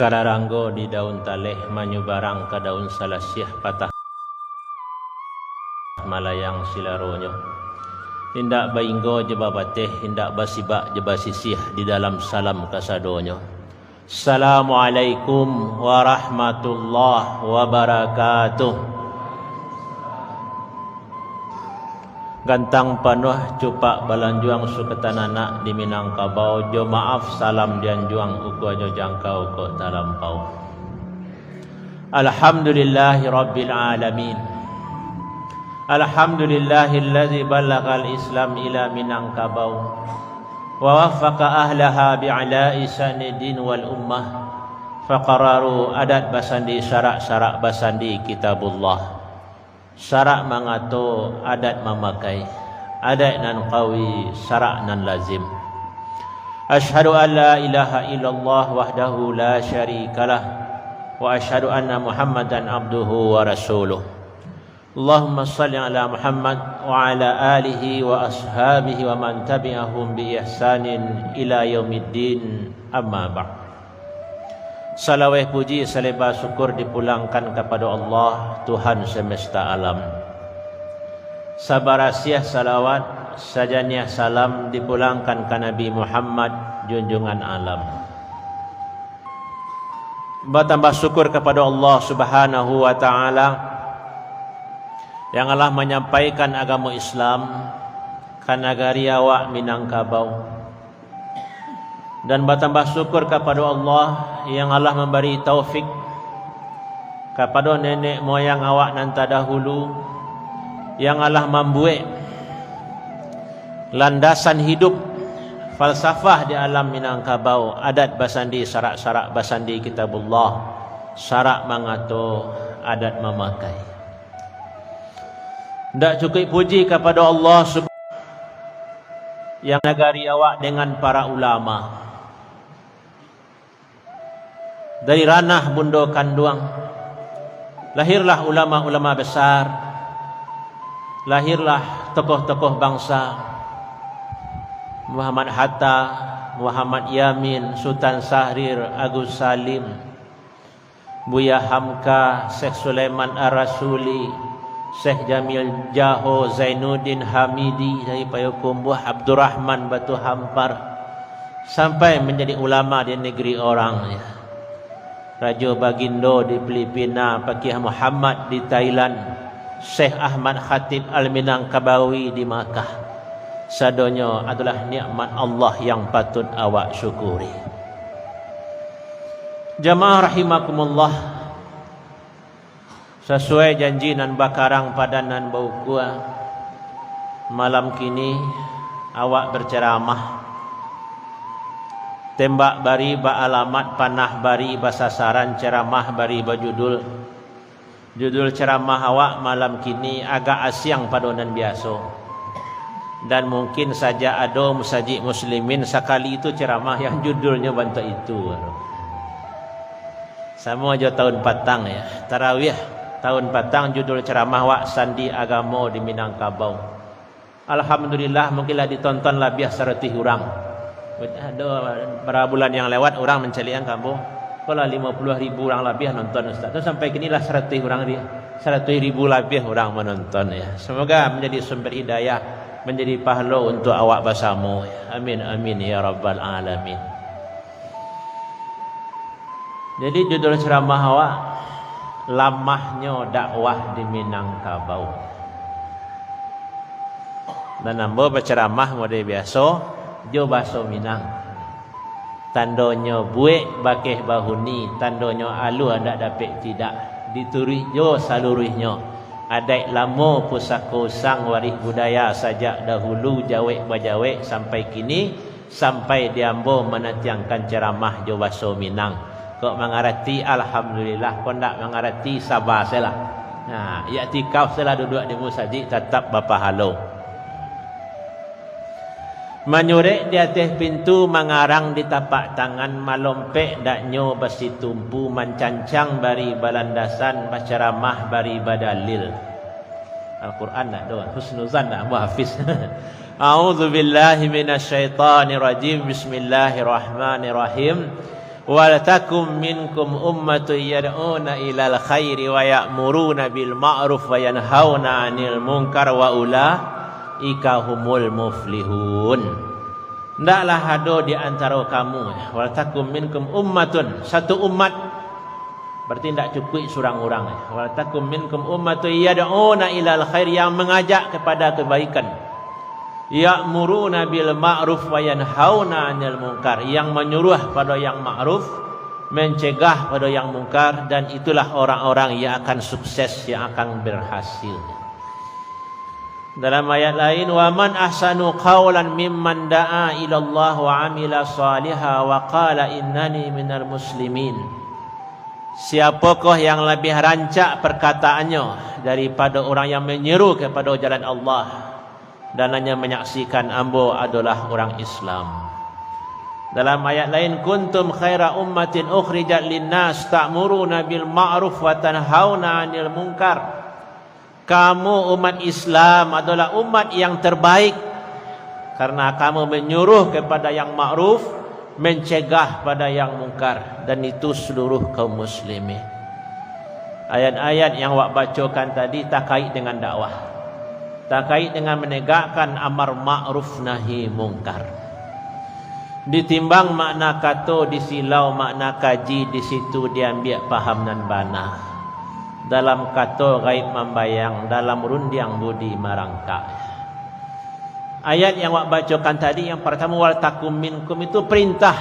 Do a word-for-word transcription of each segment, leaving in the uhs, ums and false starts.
Kararanggo di daun taleh, manyubarang ka daun salasiah, patah malayang silaronyo. Indak bainggo jo babateh, indak basibak jo basisiah, di dalam salam kasadonyo. Assalamualaikum warahmatullahi wabarakatuh. Gantang panuah cupak balanjuang, sukatan anak di Minangkabau, jo maaf salam dianjuang, ukua jo jangkau kok talampau. Alhamdulillahirabbil alamin. Alhamdulillahillazi ballaghal Islam ila Minangkabau, wa waffaqa ahlaha bi'ala'i sya'nid din wal ummah, faqararu adat basandi syarak, syarak basandi kitabullah. Syarak mangato, adat mamakai. Adat nan kawi, syarak nan lazim. Asyhadu an la ilaha illallah wahdahu la syarikalah, wa asyhadu anna Muhammadan abduhu wa rasuluh. Allahumma shalli ala Muhammad wa ala alihi wa ashabihi wa man tabi'ahum bi ihsanin ila yaumiddin, amma ba'd. Salaweh puji saleba syukur dipulangkan kapado Allah, Tuhan semesta alam. Sabarasiah salawat, sajaniah salam dipulangkan ka Nabi Muhammad, junjungan alam. Batambah syukur kapado Allah Subhanahu wa Ta'ala, yang alah manyampaikan agamo Islam ka nagari awak Minangkabau. Dan batambah syukur kapado Allah yang alah mambari taufik kapado nenek moyang awak nan tadahulu, yang alah mambuek landasan hidup, falsafah di alam Minangkabau, adat basandi syarak-syarak basandi kitabullah, syarak mangato, adat mamakai. Ndak cukuik puji kapado Allah Sub-, yang nagari awak dengan para ulama. Dari ranah bundo kanduang, lahirlah ulama-ulama besar, lahirlah tokoh-tokoh bangsa, Muhammad Hatta, Muhammad Yamin, Sutan Syahrir, Agus Salim, Buya Hamka, Syekh Sulaiman Ar-Rasuli, Syekh Jamil Jaho, Zainuddin Hamidi dari Payokumbuah, Abdurrahman Batu Hampar, sampai manjadi ulama di nagari orang, ya. Rajo Bagindo di Filipina, Pakiah Muhammad di Thailand, Syekh Ahmad Khatib Al-Minangkabawi di Makkah. Sadonyo adolah nikmat Allah yang patut awak syukuri. Jamaah rahimakumullah, sasuai janji nan bakarang padan nan baukua, malam kini awak berceramah. Tembak bari baalamat, panah bari basasaran, ceramah bari bajudul. Judul ceramah awak malam kini agak asiang pado nan biaso. Dan mungkin sajak ado musajik muslimin, sakali itu ceramah yang judulnyo bantuak itu. Samo jo tahun patang, ya, tarawih tahun patang, judul ceramah awak Sandi Agamo di Minangkabau. Alhamdulillah, mungkin lah ditonton labiah saratuih urang. Ado bara bulan yang lewat, urang mancaliakan ka ambo, ko lah limo puluah ribu urang labiah nonton, Ustaz. Tu sampai kini lah saratuih urang di, saratuih ribu labiah urang manonton, ya. Semoga menjadi sumber hidayah, menjadi pahalo untuk awak basamo, ya. Amin, amin, ya rabbal alamin. Jadi, judul ceramah awak, Lamahnyo Dakwah di Minangkabau. Dan ambo baceramah model biaso, jo bahaso Minang. Tandonyo buek bakeh bahuni, tandonyo alua ndak dapek tidak. Dituruih jo saluruihnyo. Adaik lamo pusako usang, warih budaya sajak dahulu, jawek bajawek sampai kini, sampai di ambo manatiangkan ceramah jo baso Minang. Kok mangarati, alhamdulillah, kok ndak mangarati, saba sajolah. Nah, iktikaf sajolah duduak di musajik, tatap bapahalo. Manyurek di ateh pintu, mangarang di tapak tangan, malompek daknyo basitumpu, mancancang bari balandasan, bacaramah bari badalil. Al-Quran nak doh, husnuzan nak, Abu Hafiz. A'udzubillahi minasyaitonirrajim. Bismillahirrahmanirrahim. "Wal takum minkum ummatun yad'una ilal khairi wa ya'muruna bil ma'ruf wa yanhauna 'anil munkar wa ulaika humul muflihun." Ndaklah ado di antaro kamu, "Wal takum minkum ummatun," satu umat. Berarti ndak cukuik surang urang. "Wal takum minkum ummatun yad'una ilal khair," yang mengajak kepada kebaikan. "Ya'muruna bil ma'ruf wa yanhauna 'anil munkar," yang manyuruh pada yang ma'ruf, mencegah pada yang mungkar, dan itulah orang-orang yang akan sukses, yang akan berhasil. Dalam ayat lain, "Wa man ahsanu qaulan mimman da'a ilallah wa amila saliha wa qala innani minal muslimin." Siapokoh yang labiah rancak perkataannyo daripada urang yang menyeru kepada jalan Allah, dan hanya menyaksikan, "Ambo adolah urang Islam." Dalam ayat lain, "Kuntum khaira ummatin ukhrijat linnas ta'muruna bil ma'ruf wa tanhauna 'anil munkar." Kamu umat Islam adolah umat yang terbaik, karena kamu menyuruh kepada yang ma'ruf, mencegah pada yang mungkar, dan itu seluruh kaum muslimin. Ayat-ayat yang wak bacokan tadi takait dengan dakwah, takait dengan menegakkan amar ma'ruf nahi mungkar. Ditimbang makna kato, disilau makna kaji, di situ diambiak paham nan bana. Dalam kato gaib mambayang, dalam rundiang budi marangkak. Ayat yang wak bacokan tadi, yang partamo, "Wal takum minkum," itu perintah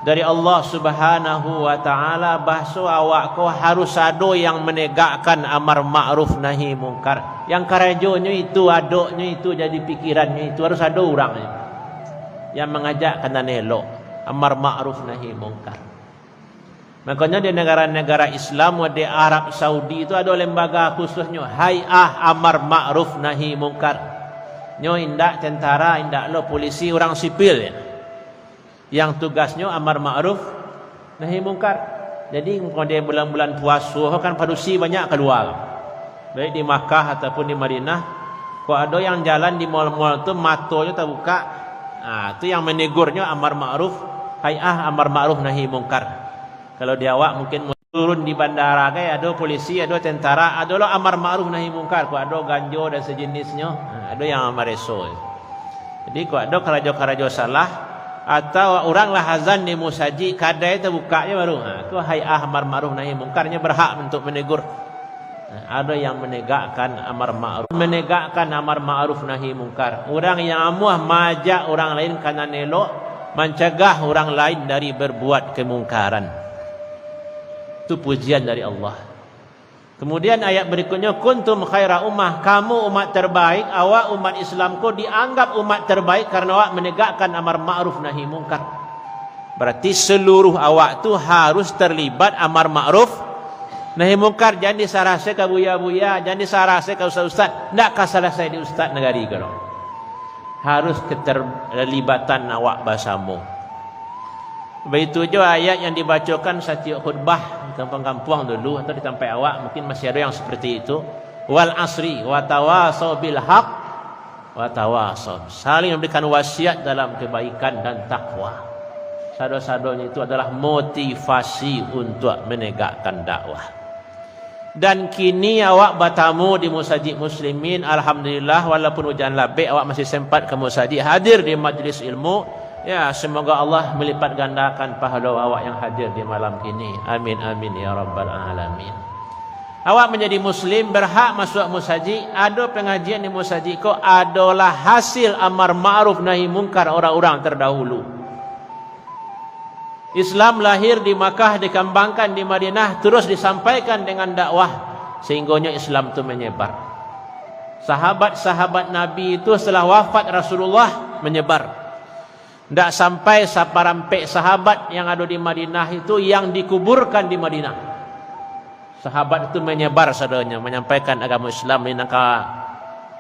dari Allah Subhanahu wa Ta'ala, bahaso awak ko harus ado yang menegakkan amar ma'ruf nahi mungkar. Yang karajonyo itu, adoknyo itu, jadi pikirannyo itu, harus ado urang yang mangajak ka nan elok, amar ma'ruf nahi mungkar. Makonyo di negara-negara Islam, di Arab Saudi tu ado lembaga khususnyo, Hai'ah Amar Ma'ruf Nahi Mungkar. Nyo indak tentara, indak lo polisi, urang sipil. Yang tugasnyo amar ma'ruf nahi mungkar. Jadi, kalau di bulan-bulan puaso kan padusi banyak kalua. Baik di Makkah ataupun di Madinah, kok ado yang jalan di mal-mal tu, matonyo tabukak, nah, tu yang manegurnyo amar ma'ruf, Hai'ah Amar Ma'ruf Nahi Mungkar. Kalau di awak mungkin turun di bandara, kan ado polisi, ado tentara, ado lo amar ma'ruf nahi mungkar, kok ado ganjo dan sejenisnyo, nah, ado yang mareso. Jadi, kok ado karajo-karajo salah, atau urang lah azan di musajik, kadai tabukak je baru, ha, tu Hai'ah Amar Ma'ruf Nahi Mungkar, nyo berhak untuk menegur. Ha, ado yang menegakkan amar ma'ruf, menegakkan amar ma'ruf nahi mungkar. Urang yang amuah maajak urang lain ka nan elok, mancegah urang lain dari berbuat kemungkaran. Itu pujian dari Allah. Kemudian ayat berikutnya, "Kuntum khaira ummah," kamu umat terbaik, awak umat Islam ko dianggap umat terbaik karena awak menegakkan amar ma'ruf nahi mungkar. Berarti seluruh awak tu harus terlibat amar ma'ruf nahi mungkar. Jan disarahkan ka buya-buya, jan disarahkan ka ustaz-ustaz. Ndak ka salasai di ustaz nagari ko. Harus keterlibatan awak basamo. Baitu jo ayat yang dibacokan satiok khutbah di kampuang-kampuang dulu atau di tampek awak, mungkin masih ado yang seperti itu. "Wal asri, wa tawasau bil haq, wa tawasau." Saling memberikan wasiat dalam kebaikan dan takwa. Sado-sadonyo itu adalah motivasi untuk menegakkan dakwah. Dan kini awak batamu di musajik muslimin, alhamdulillah, walaupun ujan labek, awak masih sempat ka musajik, hadir di majlis ilmu. Ya, semoga Allah melipat gandakan pahala awak yang hadir di malam kini. Amin, amin, ya rabbal alamin. Awak menjadi muslim, berhak masuk musajik, ado pengajian di musajik ko adolah hasil amar ma'ruf nahi mungkar orang-orang terdahulu. Islam lahir di Makkah, dikambangkan di Madinah, terus disampaikan dengan dakwah, sehinggonyo Islam tu menyebar. Sahabat-sahabat Nabi itu setelah wafat Rasulullah menyebar. Ndak sampai saparampek sahabat yang ado di Madinah itu yang dikuburkan di Madinah. Sahabat itu menyebar sadonyo, menyampaikan agamo Islam di nan ka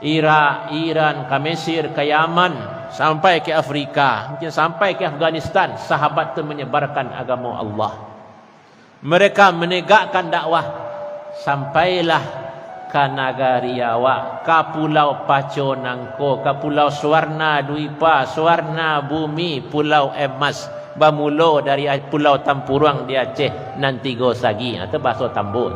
Irak, Iran, ka Mesir, ka Yaman, sampai ke Afrika, mungkin sampai ke Afghanistan. Sahabat itu menyebarkan agamo Allah. Mereka menegakkan dakwah sampailah ka nagari awak, ka Pulau Paco nangko, ka Pulau Suwarna Dwipa, Suwarna Bumi, Pulau Emas. Bamulo dari Pulau Tampuruang di Aceh nan tigo sagi. Ha, tu bahaso Tambo.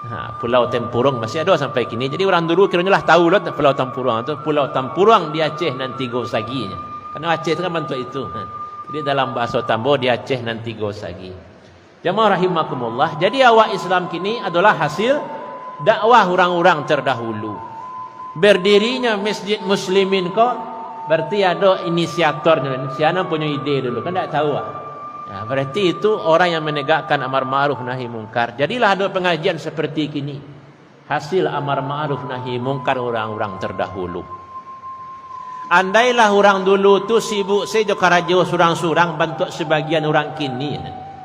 Ha, Pulau Tampuruang masih ado sampai kini. Jadi urang dulu kironyo lah tahu lo Pulau Tampuruang tu. Pulau Tampuruang di Aceh nan tigo sagi. Karena Aceh tu kan bantuak itu. Ha. Jadi dalam bahaso Tambo di Aceh nan tigo sagi. Jamaah rahimakumullah, jadi awak Islam kini adolah hasil dakwah urang-urang terdahulu. Berdirinya Masjid Muslimin ko, berarti ado inisiatornyo, sia nan punyo ide dulu, kan dak tahu ah. Nah, berarti itu orang yang menegakkan amar ma'ruf nahi mungkar. Jadilah ado pengajian seperti kini. Hasil amar ma'ruf nahi mungkar urang-urang terdahulu. Andailah urang dulu tu sibuk se jo karajo surang-surang bantuak sebagian urang kini,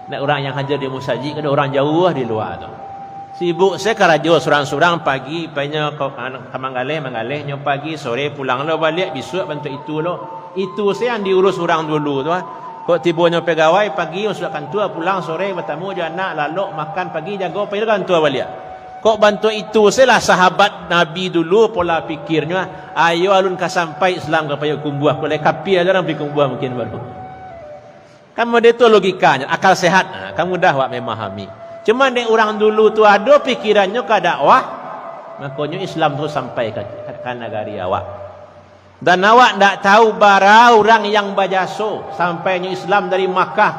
nak urang yang hadir di musajik, kan urang jauah di lua tu. Sibuk se karajo surang-surang, pagi painyo ka, ka manggaleh, manggaleh nyo pagi, sore pulang lo baliak, bisuak bantuak itu lo. Itu se yang diurus urang dulu tu ah. Kok tibonyo pegawai, pagi masuak kantua, pulang sore batamu jo anak, lalok, makan, pagi jago, pai kantua baliak. Kok bantuak itu se lah sahabat Nabi dulu pola pikirnyo, ayo alun ka sampai Islam ka Payakumbuah, kok lai kapia jo urang Payakumbuah mungkin baru. Kan model tu logikanyo, akal sehat, nah, kan mudah awak memahami. Cuma dek urang dulu tu ado pikirannyo ka dakwah, makonyo Islam tu sampai ka, ka, ka nagari awak. Dan awak ndak tahu bara urang yang bajaso, sampai nyo Islam dari Makkah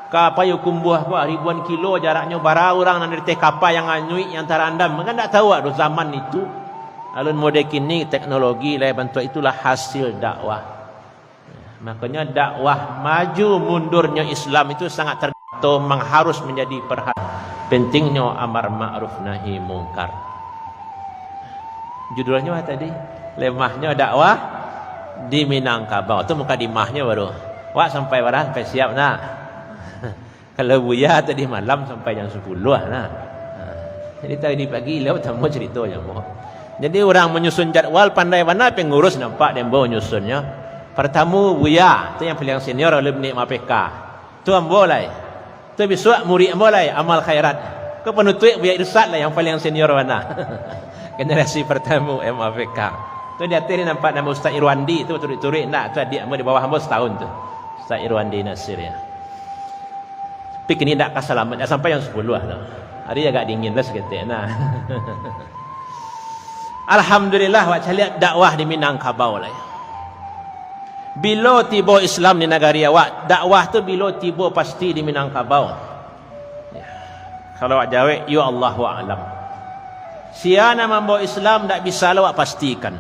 ka Payakumbuah ko, ribuan kilo jaraknyo, bara urang nan dari teh kapa yang anyuik, yang tarandam, kan ndak tahu awak doh zaman itu. Alun model kini, teknologi lai bantuak itulah hasil dakwah. Makonyo dakwah maju mundurnyo Islam itu sangat tergantung, memang harus menjadi perhatian. Pentingnyo amar ma'ruf nahi mungkar. Judulnyo apa tadi? Lemahnyo dakwah di Minangkabau. Tu mukadimahnyo baru. Wak sampai bara, sampai siap nak? Kalau Buya tadi malam sampai jam sapuluah nah. Ha. Jadi tadi pagi lah tambah cerita je mo. Jadi urang manyusun jadwal pandai bana pengurus nampak dek ambo nyusunnyo. Pertamo Buya, tu yang paling senior alumni M A P K. Tu ambo lai. Tu bisuak murid ambo lai, Amal Khairat. Ko panutuik Buya Irsad lah yang paling senior bana. Generasi pertamo M A P K. Tu di ateh ni nampak namo Ustaz Irwandi tu, turuik-turuik nak, tu adiak ambo di bawah ambo setahun tu. Ustaz Irwandi Nasir ya. Tapi kini dak ka salamat, dak sampai jam sapuluah tu. Hari agak dingin lah saketek nah. Alhamdulillah, wak caliak dakwah di Minangkabau lai. Bilo tibo Islam di nagari awak, dakwah tu bilo tibo pasti di Minangkabau. Ya. Kalau wak jawek, yo Allahu a'lam. Sia nan mambawa Islam dak bisa lah wak pastikan.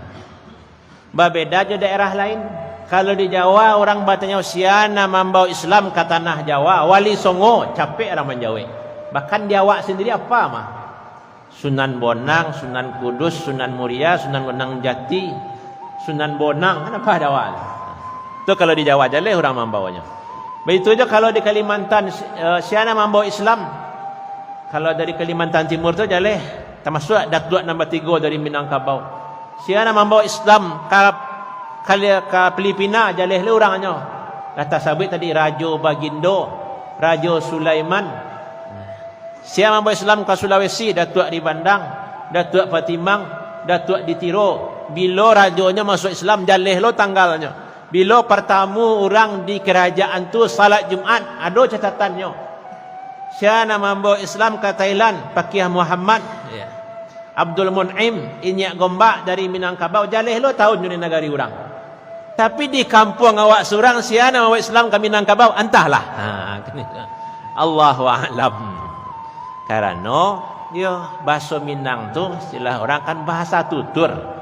Babeda jo daerah lain. Kalau di Jawa, urang batanyo, "Sia nan mambawa Islam ka tanah Jawa?" Wali Songo, capek urang manjawek. Bahkan di awak sendiri apa mah? Sunan Bonang, Sunan Kudus, Sunan Muria, Sunan Gunung Jati, Sunan Bonang, kan apa di awak? Tu kalau di Jawa jaleh urang mambawanyo. Baitu jo kalau di Kalimantan, eh, sia nan mambawa Islam? Kalau dari Kalimantan Timur tu jaleh, tamasuak Datuak Nambah Tigo dari Minangkabau. Sia nan mambawa Islam ka, ka, ka Filipina, jaleh le urangnyo. Lah tasabuik tadi, Rajo Bagindo, Rajo Sulaiman. Sia mambawa Islam ka Sulawesi, Datuak di Bandang, Datuak Patimang, Datuak di Tiro. Bilo rajonyo masuak Islam, jaleh lo tanggalnyo. Bilo partamo urang di karajaan tu salat Jumaat, ado catatannyo. Sia nan mambawa Islam ka Thailand, Pakiah Muhammad, ya. Abdul Mun'im, Inyiak Gombak dari Minangkabau, jaleh lo tahunnyo di nagari urang. Tapi di kampuang awak surang, sia nan mambawa Islam ka Minangkabau, antahlah. Ha, Allahu a'lam. Karano, yo, bahaso Minang tu, istilah urang kan bahasa tutur.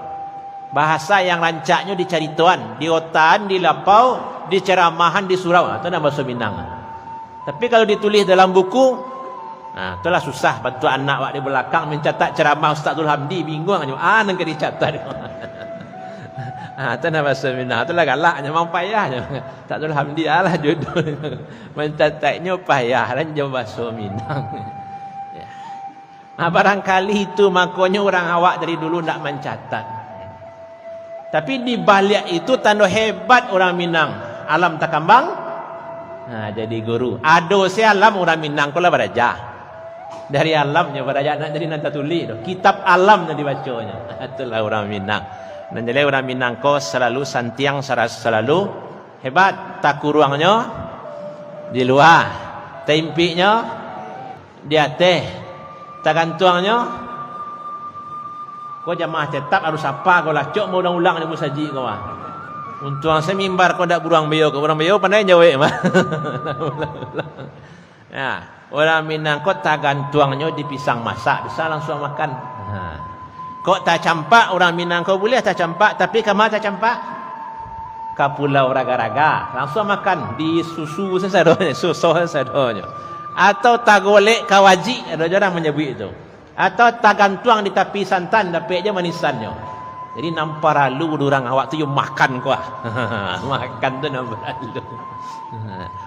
Bahasa yang rancaknyo dicaritoan, diotaan, dilapau, diceramahan, di surau. Ha, tu nan bahaso Minang. Tapi kalau ditulih dalam buku, nah, itulah susah. Bantuak anak awak di balakang mancatat ceramah Ustaz Dul Hamdi, bingung nyo, ah, nan ka dicatat. Ah, tu nan bahaso Minang, tu lah galaknyo, memang payahnyo. Ustaz Dul Hamdi, alah jodoh. Mancatatnyo payah, lah jo bahaso Minang. Ya. Nah, barangkali itu makonyo urang awak dari dulu ndak mancatat. Tapi di baliak itu tando hebat urang Minang. Alam takambang, nah, jadi guru. Ado se alam urang Minang ko lah baraja. Dari alamnyo baraja nak jadi nan tatulih tu. Kitab alam nan dibaconyo. Itulah urang Minang. Nan jaleh urang Minang ko salalu santiang, sara-, salalu hebat. Takuruangnyo, Di lua. Taimpiknyo di ateh. Tagantuangnyo, ko jamaah tetap harus apa ko lah. Cok maulang-ulang di musajik ko mah. Untuang se mimbar ko ndak buruang beo ko. Buruang beo pandai jawek mah. Nah, urang Minang ko tagantuangnyo di pisang masak, bisa langsuang makan. Ha. Kok tacampak urang Minang ko buliah tacampak, tapi kama tacampak? Ka Pulau Raga-raga, langsuang makan, di susu sasadonyo, suso sasadonyo. Atau tagolek ka wajik, ado jo urang manyabuik tu. Atau tagantuang di tapi santan, dapek jo manisannyo. Jadi, nan paralu di urang awak tu yo makan ko ah. Makan tu nan paralu.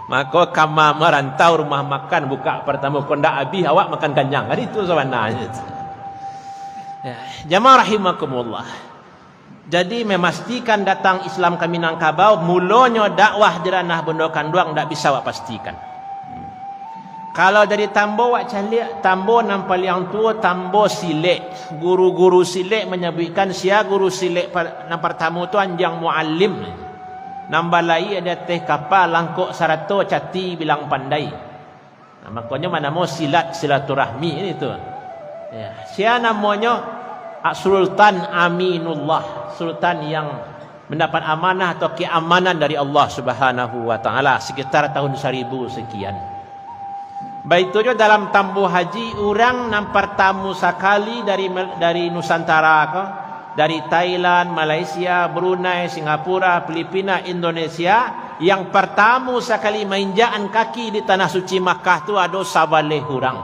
Mako, kama marantau rumah makan buka partamo, kok ndak abih awak makan kanyang. Kan itu sabananyo. Ya, jamaah rahimakumullah. Jadi, memastikan datang Islam ka Minangkabau, mulonyo dakwah di ranah Bundo Kanduang ndak bisa awak pastikan. Kalau dari Tambo awak caliak, Tambo nan paliang tuo, Tambo Silek. Guru-guru Silek manyabuikkan sia guru Silek pa-, nan partamo tu anjiang mualim. Nan balai di ateh kapa, langkok sarato, cati bilang pandai. Nah, makonyo manamo silat silaturahmi ini tu. Ya, sia namonyo, ah, Sultan Aminullah, sultan yang mandapat amanah atau keamanan dari Allah Subhanahu wa Ta'ala sekitar tahun saribu sekian. Baitu jo dalam Tambo Haji, urang nan partamo sakali dari, dari Nusantara ko, dari Thailand, Malaysia, Brunei, Singapura, Filipina, Indonesia, yang partamo sakali mainjakan kaki di Tanah Suci Makkah tu ado sabaleh urang.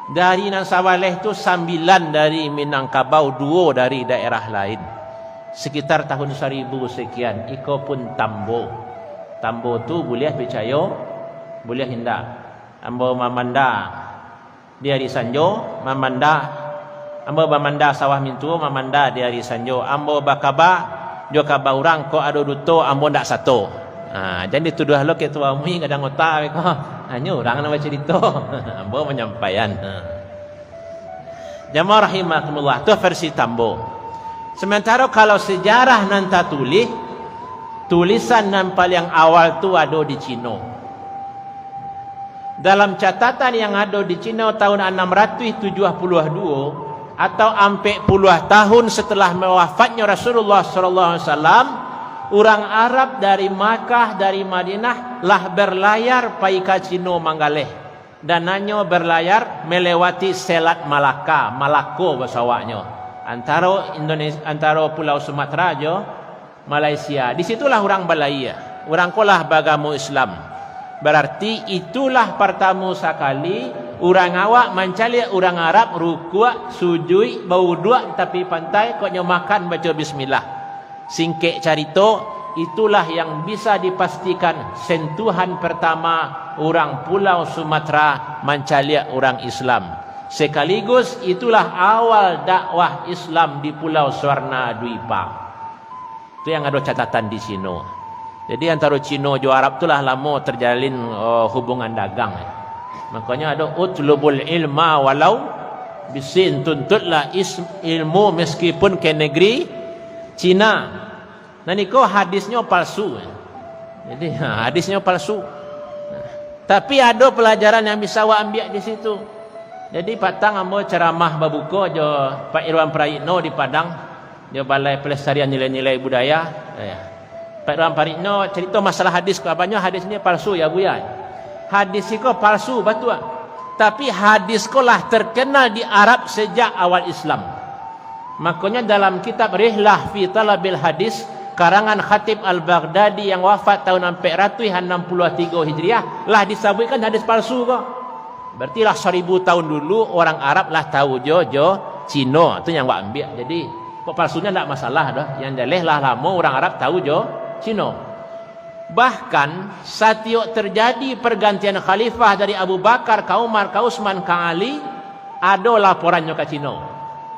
Dari nan sabaleh tu sambilan dari Minangkabau, duo dari daerah lain. Sekitar tahun saribu sekian, iko pun Tambo. Tambo tu buliah picayo, buliah indak. Ambo mamanda di ari sanjo, mamanda. Ambo mamanda Sawah Mintuo, mamanda di ari sanjo. Ambo bakaba jo kaba urang, kok ado duto, ambo ndak sato. Ha, jan dituduah lo ketua M U I gadang otak ko. Hanyo urang nan bacarito. Ambo manyampaian. Ha. Jamaah rahimakumullah, tu versi Tambo. Sementaro kalau sejarah nan tatulih, tulisan nan paliang awal tu ado di Cino. Dalam catatan yang ado di Cino, tahun anam ratuih tujuah puluah duo atau ampek puluah tahun setelah wafatnyo Rasulullah sallallahu alaihi wasallam, urang Arab dari Makkah, dari Madinah lah berlayar pai ka Cino manggaleh. Dananyo berlayar melewati Selat Malaka, Malako baso awaknyo, antaro Indonesia, antaro Pulau Sumatera jo Malaysia. Di situlah urang balayia. Urang ko lah bagamo Islam. Berarti itulah partamo sakali urang awak mancaliak urang Arab rukuak, sujuik, bauduak di tapi pantai, kok nyo makan baco bismillah. Singkek carito, itulah yang bisa dipastikan sentuhan pertama urang Pulau Sumatera mancaliak urang Islam. Sekaligus itulah awal dakwah Islam di Pulau Suwarna Dwipa. Tu yang ado catatan di Cino. Jadi, antaro Cino jo Arab tu lah lamo terjalin, eh, hubungan dagang. Makonyo ado, "Utlubul ilma walau bisin," tuntutlah is-, ilmu meskipun ke negeri Cina. Nah, niko hadisnyo palsu. Jadi, ha, hadisnyo palsu. Nah, tapi ado pelajaran yang bisa awak ambiak di situ. Jadi, patang ambo ceramah babuko jo Pak Irwan Prayitno di Padang, jo Balai Pelestarian Nilai-Nilai Budaya. Eh, Pak Irwan Prayitno carito masalah hadis ko, abanyo hadis ni palsu, ya, Buya? Hadis iko palsu, batua. Tapi hadis ko lah terkenal di Arab sejak awal Islam. Makonyo dalam kitab Rihlah fi Talabil Hadis, karangan Khatib Al-Baghdadi yang wafat tahun ampek ratuih anam puluah tigo Hijriah, lah disabuikkan hadis palsu ko. Berarti lah saribu tahun dulu, orang Arab lah tahu jo, jo Cino. Tu yang awak ambiak. Jadi, kok palsunyo ndak masalah doh. Yang jaleh lah lamo orang Arab tahu jo Cino. Bahkan, satiok terjadi pergantian khalifah dari Abu Bakar ka Umar, ka Utsman, ka Ali, ado laporannyo ka Cino.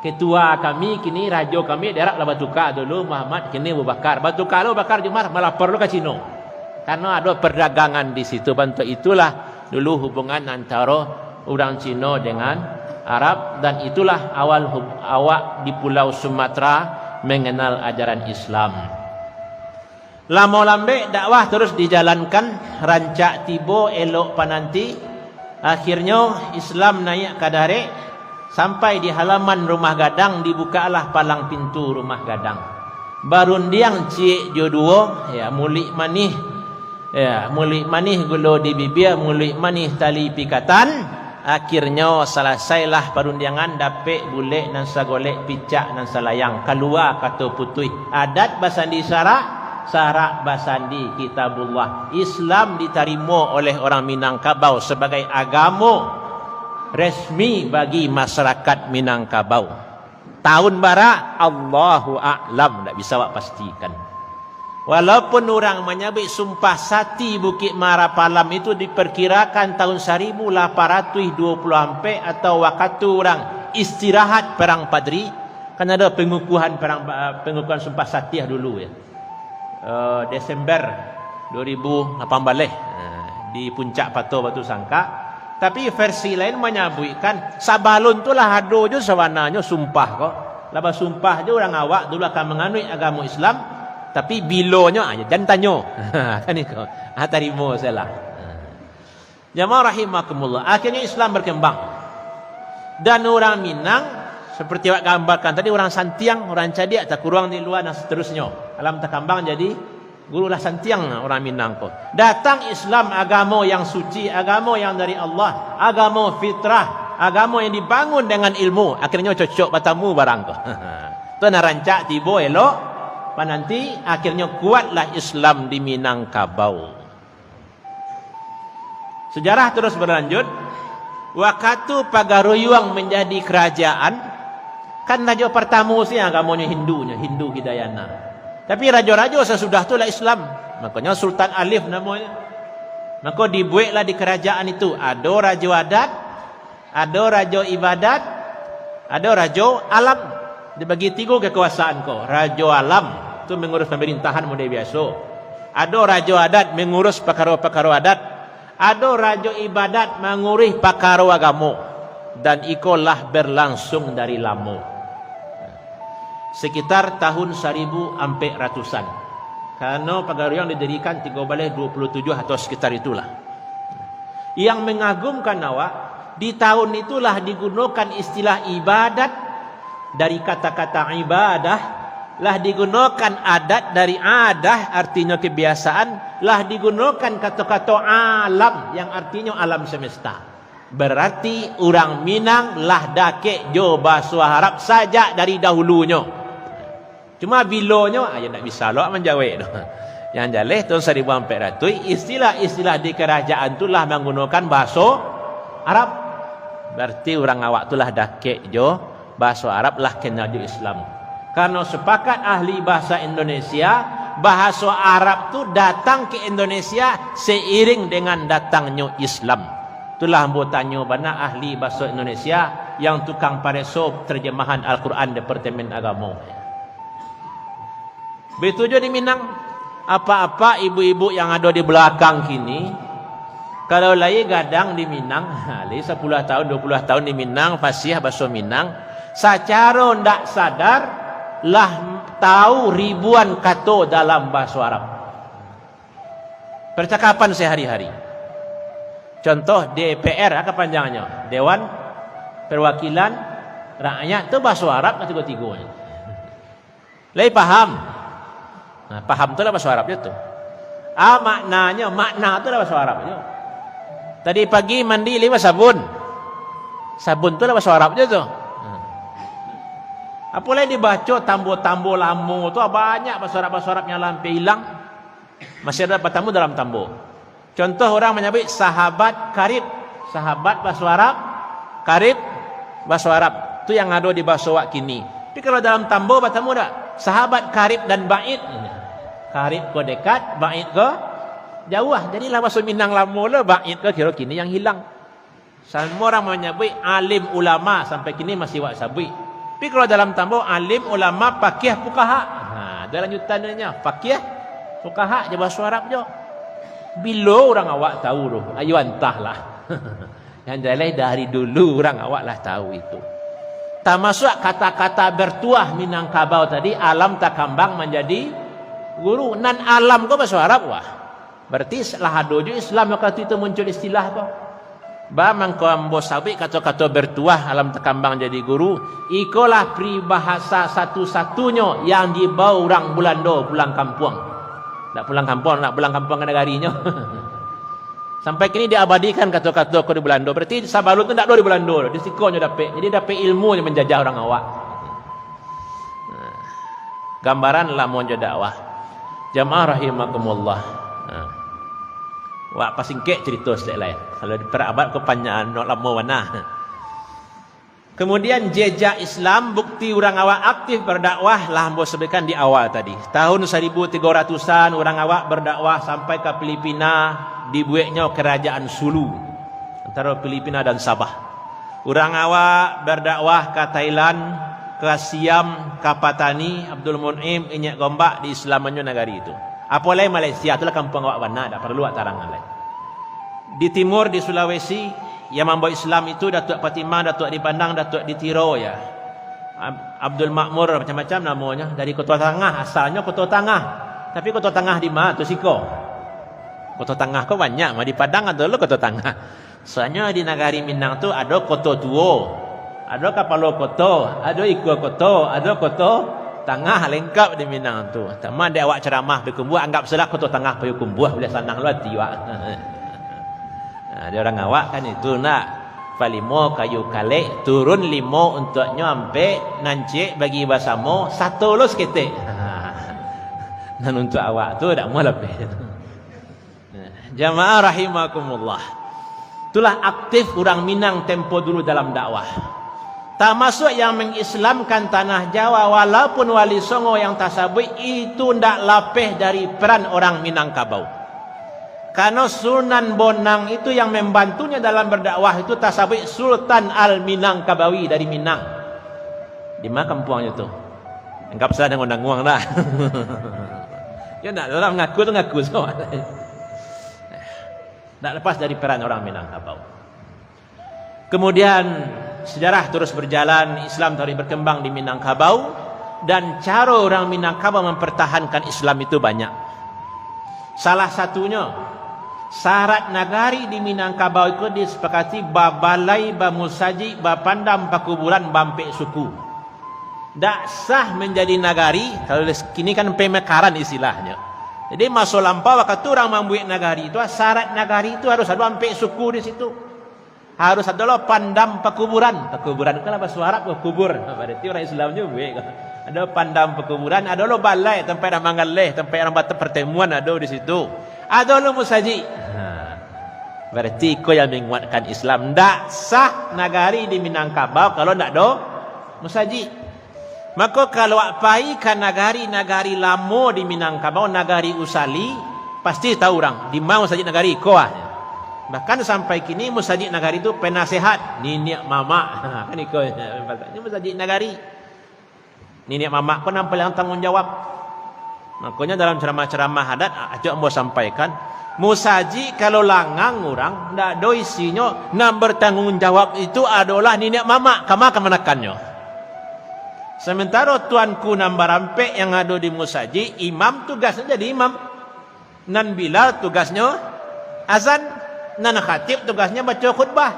Ketua kami kini, rajo kami di Arab lah batuka, dulu Muhammad, kini Abu Bakar. Batuka lo Abu Bakar jo Umar, malapor lo ka Cino. Karano ado perdagangan di situ, bantuak itulah dulu hubungan antaro urang Cino dengan Arab, dan itulah awal hub-, awak di Pulau Sumatera mengenal ajaran Islam. Lamo lambek dakwah terus dijalankan, rancak tibo elok pananti. Akhirnyo Islam naiak ka darek, sampai di halaman rumah gadang, dibukalah palang pintu rumah gadang. Barundiang ciek jo duo, ya, muluik manih, ya, muluik manih gulo di bibia, muluik manih tali pikatan. Akhirnyo salasailah parundiangan, dapek bulek nan sagolek, picak nan salayang, kalua kato putuih. Adat basandi syarak, syarak basandi Kitabullah. Islam ditarimo oleh urang Minangkabau sabagai agamo resmi bagi masyarakat Minangkabau. Tahun bara, Allahu a'lam, ndak bisa awak pastikan. Walaupun urang manyabuik Sumpah Sati Bukik Marapalam itu diperkirakan tahun saribu lapan ratuih duo puluah ampek atau wakatu urang istirahat Perang Padri, kan ado pengukuhan perang, pengukuhan Sumpah Sati dulu, ya. Eh, Desember dua ribu lapan baleh, eh, di Puncak Pato Batu Sangkak. Tapi versi lain manyabuikkan, sabalun tu lah ado jo sabananyo sumpah ko. Lah basumpah jo urang awak dulu akan manganuik agamo Islam, tapi bilonyo, ah, jan tanyo. Kan iko. Ah, tarimo sajolah. Jamaah rahimakumullah, akhirnyo Islam berkembang. Dan urang Minang, seperti awak gambarkan tadi, urang santiang, urang cadiak, takuruang di lua, dan seterusnyo. Alam takambang jadi guru lah santiang urang Minang ko. Datang Islam, agamo yang suci, agamo yang dari Allah, agamo fitrah, agamo yang dibangun dengan ilmu. Akhirnyo cocok batamu barang ko. Tu nan rancak tibo elok pananti, akhirnyo kuatlah Islam di Minangkabau. Sejarah terus berlanjut. Wakatu Pagaruyuang menjadi kerajaan, kan rajo partamo se agamonyo Hindunyo, Hindu Hidayana. Tapi rajo-rajo sasudah tu lah Islam. Makonyo Sultan Alif namonyo. Mako dibueklah di kerajaan itu, ado rajo adat, ado rajo ibadat, ado rajo alam. Dibagi tigo kekuasaan ko. Rajo alam tu mengurus pemerintahan model biaso. Ado rajo adat mengurus pakaro-pakaro adat. Ado rajo ibadat mangurus pakaro agamo. Dan iko lah berlangsung dari lamo. Sekitar tahun saribu ampek ratusan. Karano Pagaruyuang didirikan tigo baleh duo puluah tujuah atau sekitar itulah. Yang mengagumkan awak, di tahun itulah digunokan istilah ibadat, dari kata-kata ibadah, lah digunokan adat dari adah, artinyo kebiasaan, lah digunokan kato-kato alam, yang artinyo alam semesta. Berarti urang Minang lah dakek jo baso Arab sajak dari dahulunyo. Cuma bilonyo, ah, yo ndak bisa lo manjawek tu. Yang jaleh tahun saribu ampek ratuih, istilah-istilah di kerajaan tu lah manggunokan baso Arab. Berarti urang awak tu lah dakek jo baso Arab, lah kenal jo Islam. Karano sepakat ahli bahasa Indonesia, bahaso Arab tu datang ke Indonesia seiring dengan datangnyo Islam. Itulah ambo tanyo bana ahli bahaso Indonesia, yang tukang pareso terjemahan Al-Quran Departemen Agamo. Baitu juo di Minang, apak-apak, ibu-ibu yang ado di balakang kini, kalau lai gadang di Minang, ha, lai sapuluah tahun, duo puluah tahun di Minang, fasiah baso Minang, sacaro ndak sadar lah tau ribuan kato dalam baso Arab. Percakapan sehari-hari. Contoh, D P R, apa panjangnyo? Dewan Perwakilan Rakyat tu baso Arab lah tigo-tigonyo. Lai paham? Nah, paham tu lah baso Arab juo tu. Ah, maknanyo, makna tu lah baso Arab juo. Tadi pagi mandi lai basabun. Sabun tu lah baso Arab juo tu. Nah. Apo lai dibaco tambo-tambo lamo tu, ah, banyak baso Arab-baso Arab yang lah ampia ilang. Masih ado batamu dalam tambo. Contoh, urang manyabuik sahabat karib. Sahabat baso Arab, karib baso Arab. Tu yang ado di baso awak kini. Tapi kalau dalam tambo batamu dak? Sahabat karib dan baid. Karib ko dekat, baid ko jauah. Jadilah baso Minang lamo lo, baid ko kiro kini yang hilang. Samo urang manyabuik alim ulama, sampai kini masih awak sabuik. Tapi kalau dalam tambo, alim ulama, pakiah, fukaha. Ha, ado lanjutannyo, pakiah, fukaha, jo baso Arab juo. Bilo urang awak tau tu, ayo antahlah. Yang jaleh dari dulu urang awak lah tau itu. Tamasuak kata-kata bertuah Minangkabau tadi, alam takambang manjadi Guru, nan alam ko baso Arab, wah. Berarti lah ado jo Islam wakatu itu muncul istilah ko. Ba mangko ambo sabuik kato-kato bertuah alam takambang jadi guru, ikolah peribahasa satu-satunyo yang dibawa urang Bulando pulang kampuang. Nak pulang kampuang, nak pulang kampuang ka nagarinyo. Sampai kini diabadikan kato-kato ko di Bulando. Berarti sabalun tu ndak ado di Bulando, di siko nyo dapek. Jadi dapek ilmu nyo manjajah urang awak. Nah, gambaran lamonyo dakwah. Jamaah rahimakumullah. Nah. Wak pasingkek carito saketek lai. Kalau diperabot ko panjang, nak lamo bana. Kemudian, jejak Islam, bukti urang awak aktif berdakwah, lah ambo sampaikan di awal tadi. Tahun saribu tigo ratusan, urang awak berdakwah sampai ka Filipina, dibueknyo Kerajaan Sulu, antaro Filipina dan Sabah. Urang awak berdakwah ka Thailand, ka Siam, ka Patani, Abdul Mun'im, Inyiak Gombak, di-Islamannyo nagari itu. Apo lai Malaysia, tu lah kampuang awak bana, dak paralu awak tarangan lai. Di timur, di Sulawesi, yang mambawa Islam itu Datuak Patimang, Datuak di Padang, Datuak di Tiro, ya. Ab-, Abdul Makmur, macam-macam namonyo. Dari Koto Tangah, asalnyo Koto Tangah. Tapi Koto Tangah di ma tu siko? Koto Tangah ko banyak, mah di Padang ado lo Koto Tangah. Soalnyo di nagari Minang tu ado Koto Tuo, ado Kapalo Koto, ado Ikua Koto, ado Koto Tangah, lengkap di Minang tu. Sama dek awak ceramah Payakumbuah, anggap sajolah Koto Tangah Payakumbuah, buliah sanang lo ati awak. Nah, di urang awak kan itu nak, palimo kayu kalek, turun limo untuaknyo ampek, nan ciek bagi basamo, sato lo saketek. Nan untuak awak tu dak amuah lapeh. Jamaah rahimakumullah. Itulah aktif urang Minang tempo dulu dalam dakwah. Tamasuak yang mangislamkan Tanah Jawa, walaupun Wali Songo yang tasabuik itu ndak lapeh dari peran orang Minangkabau. Karano Sunan Bonang itu yang membantunya dalam berdakwah itu tasabuik Sultan Al-Minangkabawi dari Minang. Di ma kampuangnyo tu? Anggap sajolah danguang-danguang lah. Yo ndak, urang ngaku tu ngaku sajo. Ndak lepas dari peran orang Minangkabau. Kemudian, sejarah terus berjalan, Islam terus berkembang di Minangkabau, dan caro orang Minangkabau mempertahankan Islam itu banyak. Salah satunyo, syarat nagari di Minangkabau itu disepakati babalai, bamusajik, bapandam pakuburan, baampek suku. Dak sah menjadi nagari, kalau kini kan pemekaran istilahnyo. Jadi, maso lampau wakatu urang mambuek nagari tu, syarat nagari tu harus ado ampek suku di situ. Harus ado lo pandam pakuburan. Pakuburan tu lah baso Arab ko kubur. Berarti urang Islam juo buek ko. Ado pandam pakuburan, ado lo balai, tampek urang manggaleh, tampek urang bata-, pertemuan ado di situ. Ado lo musajik. Ha. Berarti iko yang menguatkan Islam. Ndak sah nagari di Minangkabau kalau ndak ado musajik. Mako, kalau awak pai ka nagari-nagari lamo di Minangkabau, nagari Usali, pasti tahu urang, di ma musajik nagari ko ah. Bahkan sampai kini musajik nagari tu penasehat niniak mamak. Kan iko, ini musajik nagari. Niniak mamak ko nan paling tanggung jawab. Makonyo dalam ceramah-ceramah adat, acok ambo sampaikan, musajik kalau langang urang, ndak ado isinyo, nan bertanggung jawab itu adolah niniak mamak, kama kamanakannyo. Sementaro tuanku nan barampek yang ado di musajik, imam tugasnyo jadi imam. Nan bilal tugasnyo azan, nan khatib tugasnyo baco khutbah,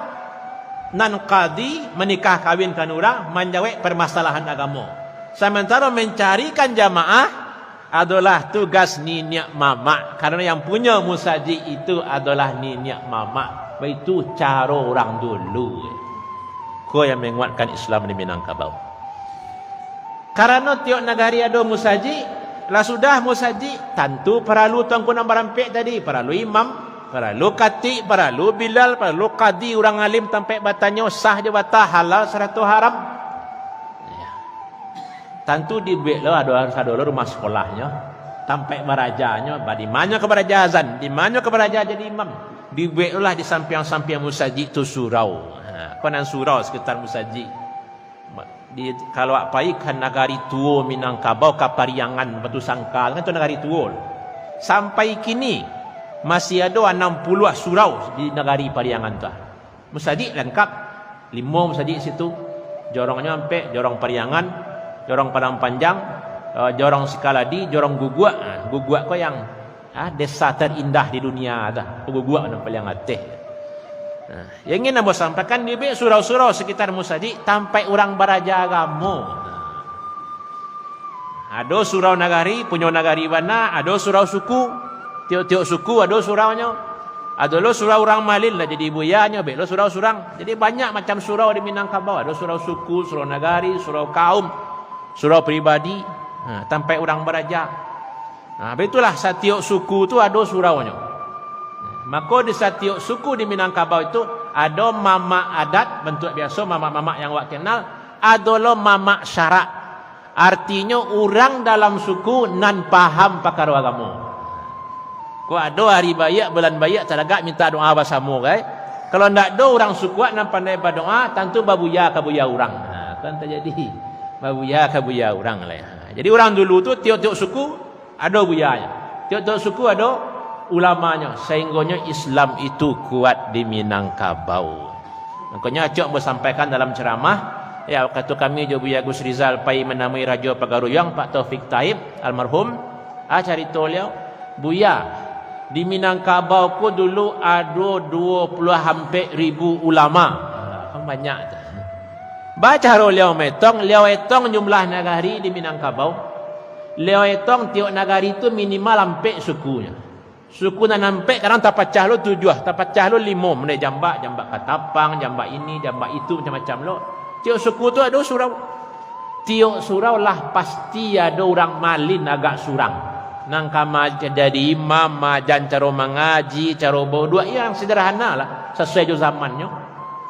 nan kadi manikah kawinkan urang, manjawek parmasalahan agamo. Samantaro mancarikan jamaah adolah tugas niniak mamak, karano yang punyo musajik itu adolah niniak mamak. Baitu caro urang dulu. Ko yang manguatkan Islam di Minangkabau. Karano tiok nagari ado musajik, lah sudah musajik, tantu paralu tuanku nan barampek tadi, paralu imam, paralu katik, paralu bilal, paralu kadi, urang alim tampek batanyo, sah jo batah, halal sarato haram. Ya. Tantu dibuek lo, ado, harus ado lo rumah sakolahnyo, tampek barajanyo, ba-, di manyo ka baraja azan, di manyo ka baraja jadi imam. Dibuek lo lah di sampiang-sampiang musajik tu surau. Ha, ko nan surau sekitar musajik. Ma-, di, kalau awak pai ka nagari tuo Minangkabau, ka Pariangan, Batu Sangkal, kan tu nagari tuo. Sampai kini, masih ado anam puluah surau di nagari Pariangan tu. Musajik langkap, limo musajik situ. Jorongnyo ampek, jorong Pariangan, jorong Padang Panjang, Eh, Jorong Sikaladi, Jorong Guguak. Ah, Guguak ko yang, ah, desa terindah di dunia tu. Guguak nan paling ateh. Nah, yang ingin ambo sampaikan, dibuek surau-surau sekitar musajik, tampek urang baraja agamo. Ado surau nagari, punyo nagari bana, ado surau suku. Tiok-tiok suku ado suraunyo. Ado lo surau urang malin lah jadi buyanyo, bek lo surau surang. Jadi banyak macam surau di Minangkabau. Ado surau suku, surau nagari, surau kaum, surau pribadi. Nah, tampek urang baraja. Nah, baitulah satiok suku tu ado suraunyo. Mako di satiok suku di Minangkabau itu ado mamak adat, bantuak biaso mamak-mamak yang awak kenal, ado lo mamak syarak. Artinyo urang dalam suku nan paham pakaro agamo. Kok ado ari baiak, bulan baiak, talagak minta doa basamo, kai? Kalau ndak ado urang suku awak nan pandai badoa, tantu babuya ka buya urang. Ha, kan tajadi babuya ka buya urang lai. Ha, jadi urang dulu tu tiok-tiok suku ado buyanyo. Tiok-tiok suku ado ulamanyo, sahinggonyo Islam itu kuat di Minangkabau. Makonyo acok ambo sampaikan dalam ceramah, ya, wakatu kami jo Buya Gus Rizal pai manamui Rajo Pagaruyuang, Pak Taufik Taib, almarhum, ah, carito liau, "Buya, di Minangkabau ko dulu ado duo puluah ampek ribu ulama." Ah, kan banyak tu. Bacaro liau metong, liau etong jumlah nagari di Minangkabau. Liau etong tiok nagari tu minimal ampek sukunyo. Suku nan ampek kadang tapacah lo tujuah, tapacah lo limo, mulai Jambak, Jambak Katapang, Jambak ini, Jambak itu, macam-macam lo. Tiok suku tu ado surau. Tiok surau lah pasti ado urang malin agak surang. Nan ka ma-, jadi imam, maajan caro mangaji, caro bauduak, iyo nan sederhana lah, sasuai jo zamannyo.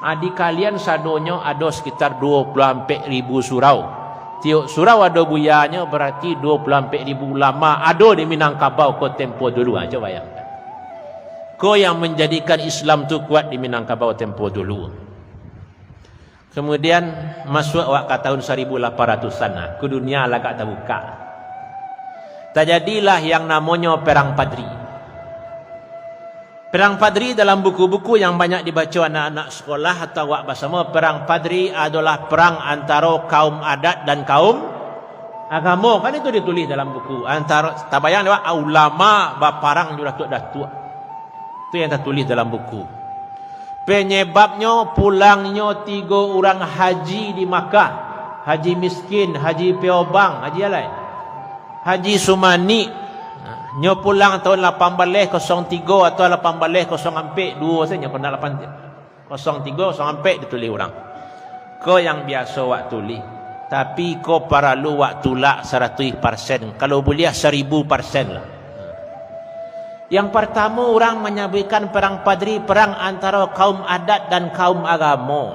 Ah, di kalian sadonyo ado sekitar duo puluah ampek ribu surau. Tiok surau ado buyanyo, berarti duo puluah ampek ribu ulama ado di Minangkabau ko tempo dulu. Ha, cubo bayangkan. Ko yang manjadikan Islam tu kuat di Minangkabau tempo dulu. Kemudian, masuak awak ka tahun saribu lapan ratusan, nah, ko dunia lah agak tabuka. Tajadilah yang namonyo Perang Padri. Perang Padri dalam buku-buku yang banyak dibaco anak-anak sekolah atau awak basamo, Perang Padri adolah perang antaro kaum adat dan kaum agamo. Kan itu ditulis dalam buku. Antaro, tabayang dek awak, ulama baparang jo datuak-datuak. Itu yang tatulis dalam buku. Penyebabnyo pulangnyo tigo urang haji di Makkah. Haji Miskin, Haji Piobang, Haji alai. Haji Sumanik. Nyo pulang tahun lapan baleh kosong tigo atau lapan baleh kosong ampek, duo sajo, kok ndak lapan, kosong tigo, kosong ampek ditulih urang. Ko yang biaso wak tulih. Tapi ko paralu wak tulak saratuih parsen, kalau buliah saribu parsen lah. Yang partamo, urang manyabuikkan Perang Padri, perang antaro kaum adat dan kaum agamo.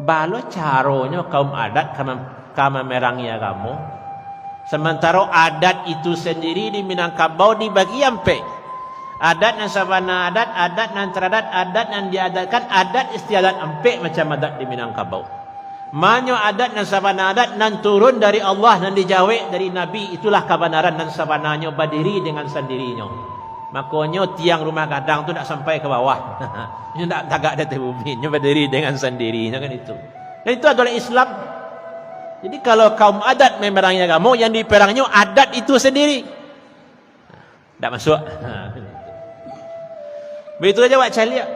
Baa lo caronyo kaum adat ka mem-, ka mamerangi agamo? Samantaro adat itu sandiri di Minangkabau dibagi ampek. Adat nan sabana adat, adat nan taradat, adat nan diadatkan, adat istiadat, ampek macam adat di Minangkabau. Manyo adat nan sabana adat nan turun dari Allah, nan dijawek dari Nabi, itulah kabanaran nan sabananyo badiri dengan sandirinyo. Makonyo tiang rumah gadang tu ndak sampai ka bawah. Nyo ndak tagak di ateh bumi, nyo badiri dengan sandirinyo kan itu. Dan itu adalah Islam. Jadi kalau kaum adat memerangi agamo, yang diperangnyo adat itu sendiri. Ndak masuak. Baitu aja wak caliak.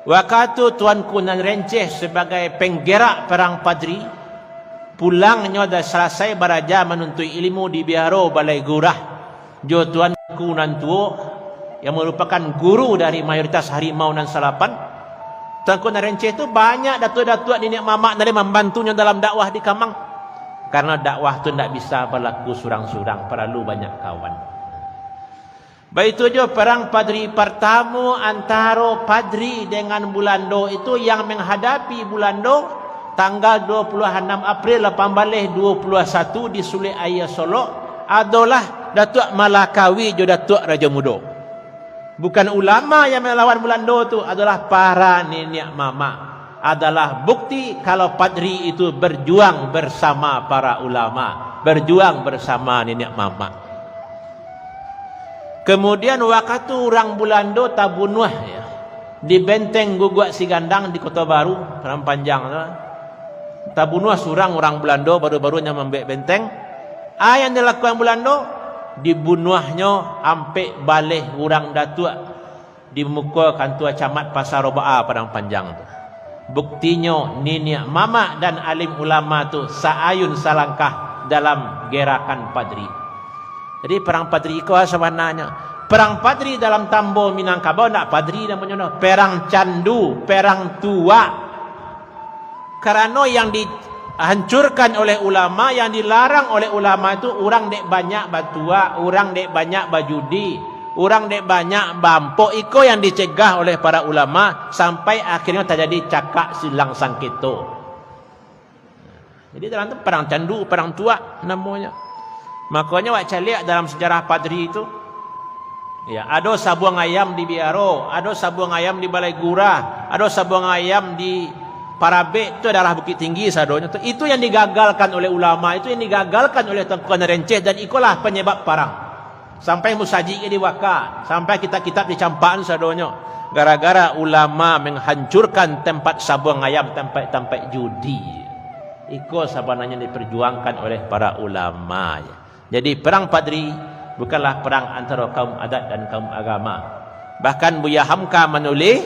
Wakatu Tuanku Nan Renceh sabagai penggerak Perang Padri, pulangnyo dah salasai baraja manuntuik ilmu di Biharo Balai Gurah jo Tuanku Nan Tuo, yang marupakan guru dari mayoritas harimau nan salapan. Tuanku Nan Renceh tu banyak datuak-datuak niniak mamak nan mambantunyo dalam dakwah di Kamang. Karano dakwah tu ndak bisa balaku surang-surang, paralu banyak kawan. Baitu juo parang Padri partamo antaro Padri dengan Bulando itu, yang manghadapi Bulando tanggal duo puluah anam April lapan baleh duo puluah satu di Sulek Aia Solok, adolah Datuak Malakawi jo Datuak Rajo Mudo. Bukan ulama yang malawan Bulando tu, adolah para niniak mamak. Adolah bukti kalau Padri itu berjuang bersama para ulama, berjuang bersama niniak mamak. Kemudian, wakatu urang Bulando tabunuah, ya, di Benteng Guguak Sigandang di Koto Baru, Padang Panjang tu, tabunuah surang urang Bulando, baru-baru nyo mambuek benteng. A yang dilakukan Bulando, dibunuahnyo ampek baleh urang datuak di muko kantua camat Pasa Roba'a Padang Panjang tu. Buktinyo, niniak mamak dan alim ulama tu saayun salangkah dalam gerakan Padri. Jadi, Perang Padri iko sabananyo, Perang Padri dalam Tambo Minangkabau ndak Padri namonyo, no. Perang Candu, Perang Tuak. Karano yang dihancurkan oleh ulama, yang dilarang oleh ulama tu, urang dek banyak batuak, urang dek banyak bajudi, urang dek banyak baampok, iko yang dicegah oleh para ulama, sampai akhirnyo tajadi cakak silang sangketo. Jadi, dalam tu Perang Candu, Perang Tuak namonyo. Makonyo, awak caliak dalam sejarah Padri tu, ya, ado sabuang ayam di Biaro, ado sabuang ayam di Balai Gurah, ado sabuang ayam di Parabek, tu daerah Bukittinggi sadonyo tu. Itu yang digagalkan oleh ulama, itu yang digagalkan oleh Tuanku Nan Renceh, dan ikolah penyebab parang. Sampai musajik dibaka, sampai kitab-kitab dicampakan sadonyo. Gara-gara ulama menghancurkan tempat sabuang ayam, tempat-tempat judi. Iko sabananyo diperjuangkan oleh para ulama. Jadi, Perang Padri bukanlah perang antara kaum adat dan kaum agama. Bahkan Buya Hamka manulis,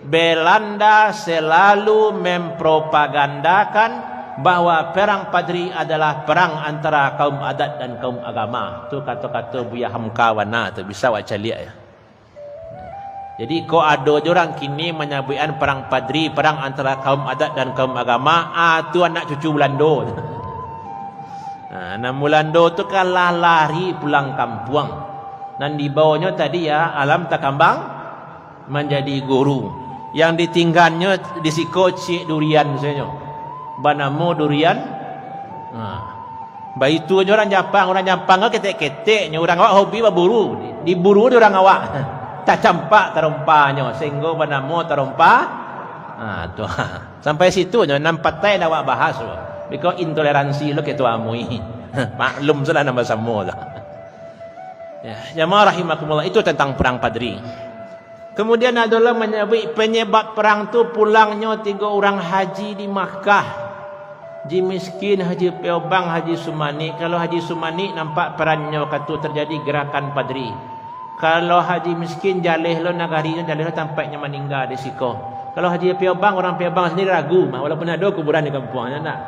Belanda selalu mempropagandakan bahwa Perang Padri adalah perang antara kaum adat dan kaum agama. Tu kato-kato Buya Hamka bana tu, bisa awak caliak, ya. Jadi, kok ado jo urang kini manyabuikan Perang Padri, perang antara kaum adat dan kaum agama, ah, tu anak cucu Bulando. Nah, nan Bulando tu kan lah lari pulang kampuang. Nan dibawonyo tadi, ya, Alam Takambang manjadi guru. Yang ditingganyo di siko ciek durian sajo. Banamo durian. Nah, baitu jo urang Jampang. Urang Jampang ko ketek-keteknyo, urang awak hobi baburu. Diburu dek urang awak. Tacampak tarompahnyo, sahinggo banamo tarompa. Nah, tu. Sampai situ nyo, nan patai dah awak bahas tu. Biko intoleransi lo ketua M U I. Maklum salah nan basamo tu. Ya, jamaah rahimakumullah, itu tentang Perang Padri. Kemudian, ado lo manyabuik penyebab perang tu pulangnyo tigo urang haji di Makkah. Haji Miskin, Haji Piobang, Haji Sumanik. Kalau Haji Sumanik, nampak perannyo wakatu terjadi gerakan Padri. Kalau Haji Miskin, jaleh lo nagarinyo, jaleh lo tampaknyo maningga di siko. Kalau Haji Piobang, urang Piobang sendiri ragu mah, walaupun ado kuburan di kampuangnyo, ndak.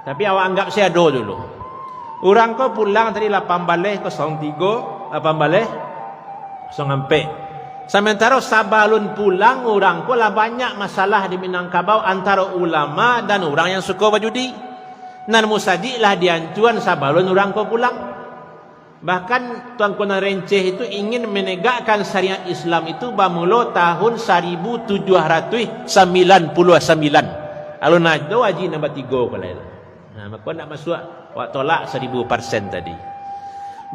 Tapi awak anggap se ado dulu. Urang ko pulang tadi lapan baleh kosong tigo, lapan baleh kosong ampek. Samantaro sabalun pulang, urang ko lah banyak masalah di Minangkabau antaro ulama dan urang yang suko bajudi. Nan musajik lah diancuan sabalun urang ko pulang. Bahkan Tuanku Nan Renceh itu ingin menegakkan syariat Islam itu bamulo tahun saribu tujuah ratuih sambilan puluah sambilan. Alun ado haji nan batigo ko lai. Nah, mako ndak masuak, awak tolak saribu persen tadi.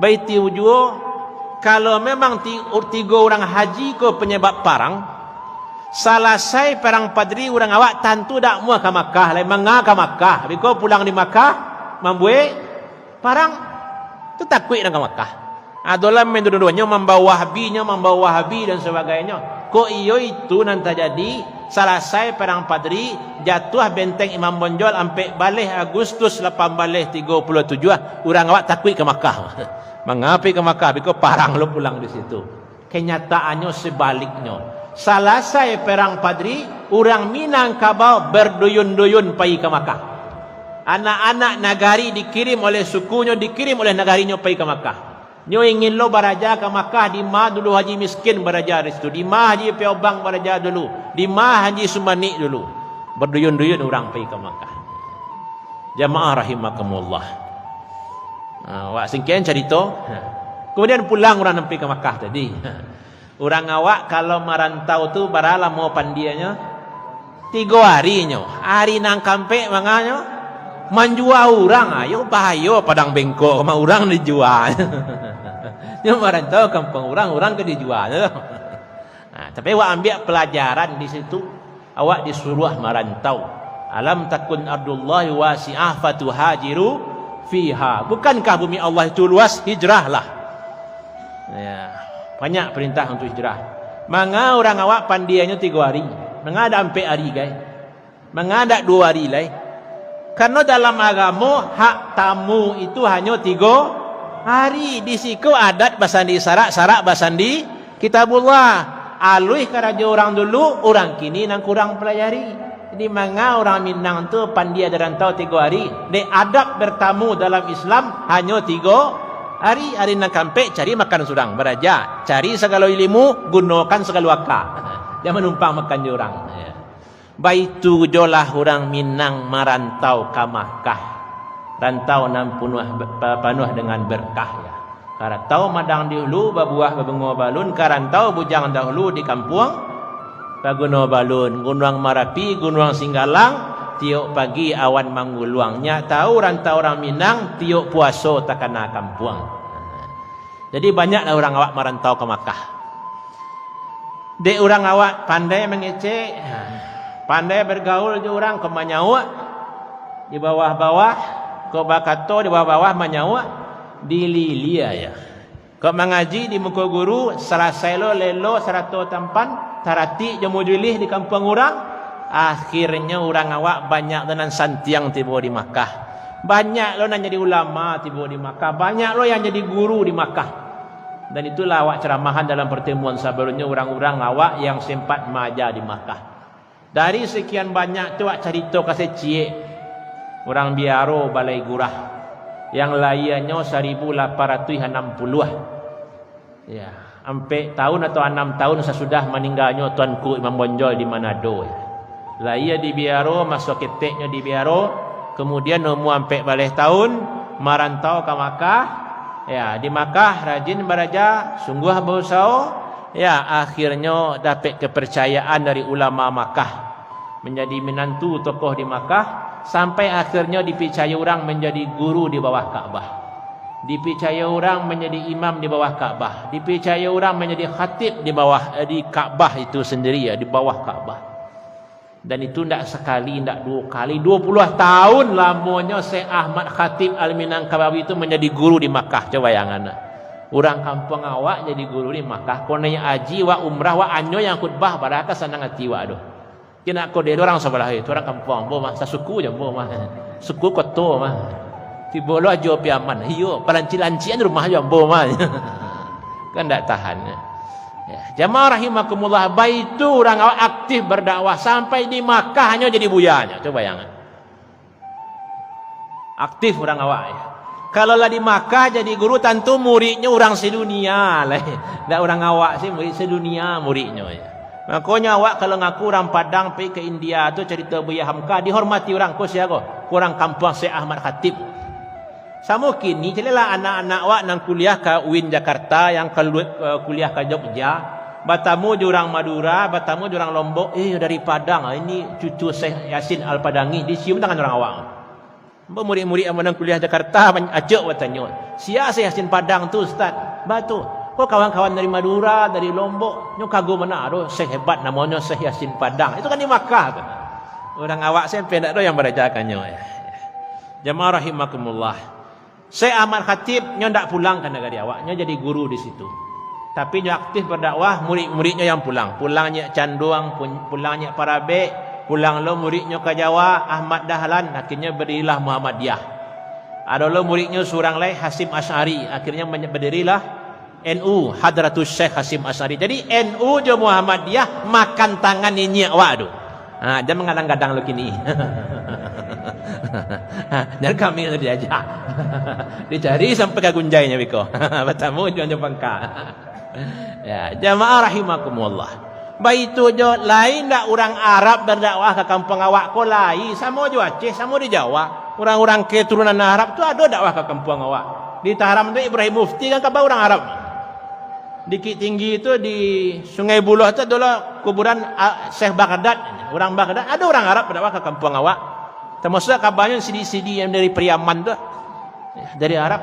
Baitu juo, kalau memang ti-, tigo urang haji ko penyebab parang, salasai Perang Padri urang awak tantu dak muah ka Makkah lai, manga ka Makkah. Biko pulang di Makkah, mambuek parang, tu takuik nan ka Makkah. Ado lah main duo-duonyo, mambawa Wahabi nyo, mambawa Wahabi dan sabagainyo. Kok iyo itu nan tajadi, salasai Perang Padri, jatuah benteng Imam Bonjol ampek baleh Agustus lapan baleh tigo puluah tujuah, urang awak takuik ka Makkah. Mangapo ka Makkah? Biko parang lo pulang di situ. Kenyataannyo sebaliknyo. Salasai Perang Padri, urang Minangkabau berduyun-duyun pai ka Makkah. Anak-anak nagari dikirim oleh sukunyo, dikirim oleh nagarinyo pai ka Makkah. Nyo ingin lo baraja ka Makkah, di ma dulu Haji Miskin baraja di situ, di ma Haji Piobang baraja dulu, di ma Haji Sumanik dulu. Berduyun-duyun urang pai ka Makkah. Jamaah rahimakumullah. Ha, wak singkian carito. Ha. Kemudian pulang urang nan pai ka Makkah tadi. Ha. Urang awak kalau marantau tu bara lamo pandianyo? Tigo ari nyo. Ari nan kaampek manganyo? Manjua urang. Ayo bahayo padang bengkok, ma urang dijua. Nyo marantau kampuang urang, urang ka dijua. Ha, tapi awak ambiak pelajaran di situ. Awak disuruah marantau. "Alam takun ardullahi wasi'ah fatuhajiru fiha." Bukankah bumi Allah itu luas? Hijrahlah. Ya, banyak perintah untuk hijrah. Manga urang awak pandianyo tigo ari? Manga dak ampek ari gai? Manga dak duo ari lai? Karano dalam agamo, hak tamu itu hanyo tigo ari. Di siko adat basandi sarak, sarak basandi Kitabullah. Aluih karajo urang dulu, urang kini nan kurang palajari. Jadi, manga urang Minang tu pandia di rantau tigo ari? Dek adab bertamu dalam Islam hanyo tigo ari. Ari nan kaampek, cari makan surang, baraja. Cari sagalo ilimu, gunokan sagalo aka. Jan manumpang makan jo urang. Ya. Baitu jolah urang Minang marantau ka Makkah. Rantau nan punuah, pa-, panuah dengan berkah, ya. Ka rantau madang di hulu, babuah babungo balun, ka rantau bujang dahulu di kampuang, baguno balun, Gunuang Marapi, Gunuang Singgalang, tiok pagi awan mangguluang. Nyak tau rantau urang Minang, tiok puaso takana kampuang. Jadi, banyaklah urang awak marantau ka Makkah. Dek urang awak pandai mangecek, pandai bergaul jo urang, kok manyauak di bawah-bawah, kok bakato di bawah-bawah, manyauak di lilia, ya. Kok mangaji di muko guru, salasai lo lelo sarato tampan, taratik jo mujulih di kampuang urang, akhirnyo urang awak banyak tu nan santiang tibo di Makkah. Banyak lo nan jadi ulama tibo di Makkah, banyak lo yang jadi guru di Makkah. Dan itulah awak ceramahan dalam pertemuan sabalumnyo, urang-urang awak yang sempat maaja di Makkah. Dari sekian banyak tu, awak carito ka seciek. Urang Biaro Balai Gurah, yang lahianyo saribu lapan ratuih anam puluah. Ya, ampek tahun atau anam tahun sasudah maningganyo Tuanku Imam Bonjol di Manado, ya. Lahia di Biaro, maso keteknyo di Biaro, kemudian umua ampek baleh tahun, marantau ka Makkah. Ya, di Makkah rajin baraja, sungguah bausao, ya, akhirnyo dapek kepercayaan dari ulama Makkah, manjadi minantu tokoh di Makkah, sampai akhirnyo dipicayo urang manjadi guru di bawah Ka'bah. Dipicayo urang manjadi imam di bawah Ka'bah, dipicayo urang manjadi khatib di bawah, eh, di Ka'bah itu sendiri, ya, di bawah Ka'bah. Dan itu ndak sakali, ndak duo kali, duo puluah tahun lamonyo Syekh Ahmad Khatib Al-Minangkabawi itu manjadi guru di Makkah. Coba bayangkan, urang kampuang awak jadi guru di Makkah, kok naiak haji, wak umrah, wak anyo yang khutbah, barakas sanang ati wak tu. Kini ko dek urang sabalah itu, urang kampuang ambo mah, sasuku jo ambo mah, suku koto mah. Tibo lo Ajo Piaman, iyo, palancik-lancikan rumah jo ambo mah. Kan ndak tahan. Ya, jamaah rahimakumullah, baitu urang awak aktif berdakwah sampai di Makkah nyo jadi buyanyo. Coba bayangkan. Aktif urang awak, ya. Kalau lah di Makkah jadi guru, tantu muridnyo urang sedunia lah. Ndak urang awak se, murid sedunia muridnyo, ya. Makonyo awak kalau ngaku urang Padang, pai ka India tu, carito Buya Hamka, dihormati urang, ko sia ko? Ko urang kampuang Syekh Ahmad Khatib. Samo kini, caliaklah anak-anak awak nan kuliah ka uin Jakarta, yang kalu-, eh, kuliah ka Jogja, batamu jo urang Madura, batamu jo urang Lombok, "Eh, dari Padang, ah, ini cucu Syekh Yasin Al-Padangi," disium tangan urang awak. Ambo murid-murid ambo nan kuliah Jakarta, ban-, acok batanyo, "Sia Syekh Yasin Padang tu, Ustaz?" "Batua." "Ko kawan-kawan dari Madura, dari Lombok, nyo kagu bana, ado Syekh hebat namonyo Syekh Yasin Padang." Itu kan di Makkah tu. Urang awak sampai ndak ado yang barajakannyo. Jamaah rahimakumullah. Syekh Ahmad Khatib nyo ndak pulang ka nagari awak, nyo jadi guru di situ. Tapi nyo aktif berdakwah, murid-muridnyo yang pulang. Pulang nyiak Canduang, pun-, pulang nyiak Parabek, pulang lo muridnyo ka Jawa, Ahmad Dahlan, akhirnyo badirilah Muhammadiyah. Ado lo muridnyo surang lai, Hasyim Asy'ari, akhirnyo many-, badirilah N U, Hadratus Syekh Hasyim Asy'ari. Jadi, N U jo Muhammadiyah makan tangan niniak awak tu. Ha, jan manggadang-gadang lo kini. Ha, jan kami lo diajak. Dicari sampai ka Gunjainyo biko. Batamu jo Tanjuang Pangka. Ya, jamaah rahimakumullah. Baitu jo, lai ndak urang Arab berdakwah ka kampuang awak ko? Lai, samo jo Aceh, samo di Jawa. Urang-urang keturunan Arab tu ado dakwah ka kampuang awak. Di Taharam tu Ibrahim Mufti kan kaba urang Arab. Di Bukik Tinggi tu, di Sungai Buloh tu adalah kuburan, ah, Syekh Baghdad. Urang Baghdad, ado urang Arab dakwah ka kampuang awak. Tamasuak kabanyo sidi-sidi yang dari Pariaman tu. Ya, dari Arab.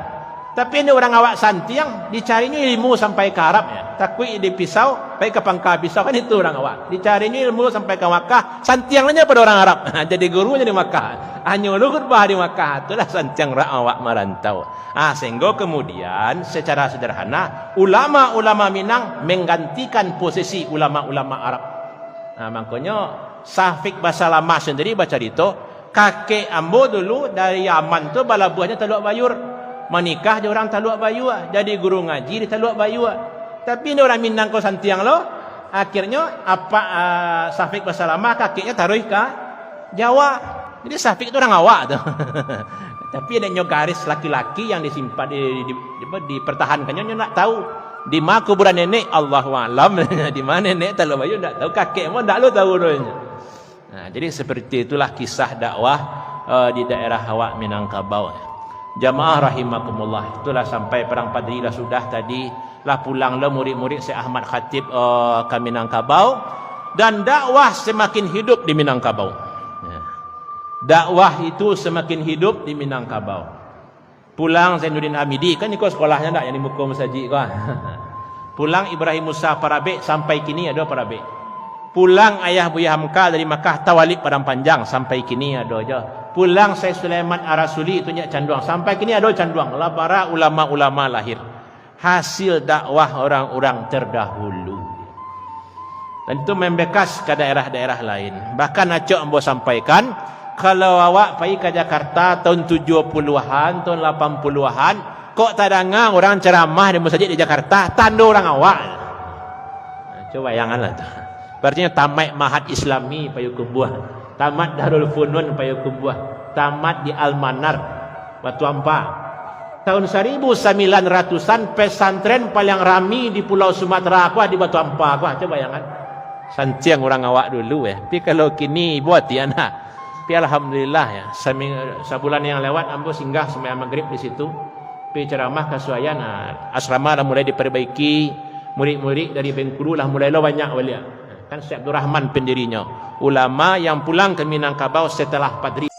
Tapi ini urang awak santiang, dicarinyo ilmu sampai ka Arab, ya. Takuik dipisau, pai ka pangka pisau, kan itu urang awak. Dicarinyo ilmu sampai ka Makkah, santiang nyo pado urang Arab. Jadi gurunyo di Makkah. Hanyo lu khutbah di Makkah, itulah santiang urang awak marantau. Ah, sehingga kemudian secara sederhana, ulama-ulama Minang menggantikan posisi ulama-ulama Arab. Nah, mangkonyo Syafiq Basalamah sendiri bacarito, Kakek ambo dulu dari Yaman tu balabuahnyo Taluak Bayur. Manikah jo urang Taluak Bayur, jadi guru ngaji di Taluak Bayur. Tapi indak urang Minang ko santiang lo. Akhirnyo, apak, ah, Safik basalamah, kakeknyo taruih ka Jawa. Jadi Safik tu urang awak tu. Tapi adaknyo garis laki-laki yang disimpan, di, di, di, apa, dipertahankannyo, nyo ndak tahu. Di ma kuburan nenek, Allahu alam. Di ma nenek Taluak Bayur, ndak tahu. Kakek mo ndak lo tahu tu. Nah, jadi seperti itulah kisah dakwah, eh, di daerah awak Minangkabau. Jamaah rahimakumullah, itulah sampai Padang Padri lah sudah tadi, lah pulang lo murid-murid Syekh Ahmad Khatib, eh, ka Minangkabau, dan dakwah semakin hidup di Minangkabau. Ya. Dakwah itu semakin hidup di Minangkabau. Pulang Zainuddin Hamidi, kan iko sekolahnyo ndak, yang di muko masajik ko? Pulang Ibrahim Musa Parabek, sampai kini ado Parabek. Pulang Ayah Buya Hamka dari Makkah, Tawalib Padang Panjang, sampai kini ado jo. Pulang Syekh Sulaiman Ar-Rasuli tu nyo Canduang, sampai kini ado Canduang. Lah bara ulama-ulama lahir. Hasil dakwah orang-orang terdahulu. Dan itu membekas ka daerah-daerah lain. Bahkan acok ambo sampaikan, kalau awak pai ka Jakarta tahun tujuh puluhan, tahun lapan puluhan, kok tadanga urang ceramah di masajik di Jakarta, tando urang awak. Nah, cubo bayanganlah tu. Berarti tamat Ma'had Islami Payokumbuah, tamat Darul Funun Payokumbuah, tamat di Al-Manar, Batu Ampa. Tahun saribu sambilan ratusan, pesantren paling rami di Pulau Sumatera ko di Batu Ampa ko, cubo bayangan. Santiang urang awak dulu, eh. Tapi kalau kini, ibo ati anak. Tapi alhamdulillah, ya, saming-, sabulan yang lewat ambo singgah sumbayang magrib di situ. Pi ceramah ka Suayan, ah, asrama lah mulai diperbaiki, murid-murid dari Bengkulu lah mulai lo banyak baliak. Kan Syekh Abdul Rahman pendirinyo, ulama yang pulang ke Minangkabau setelah Padri.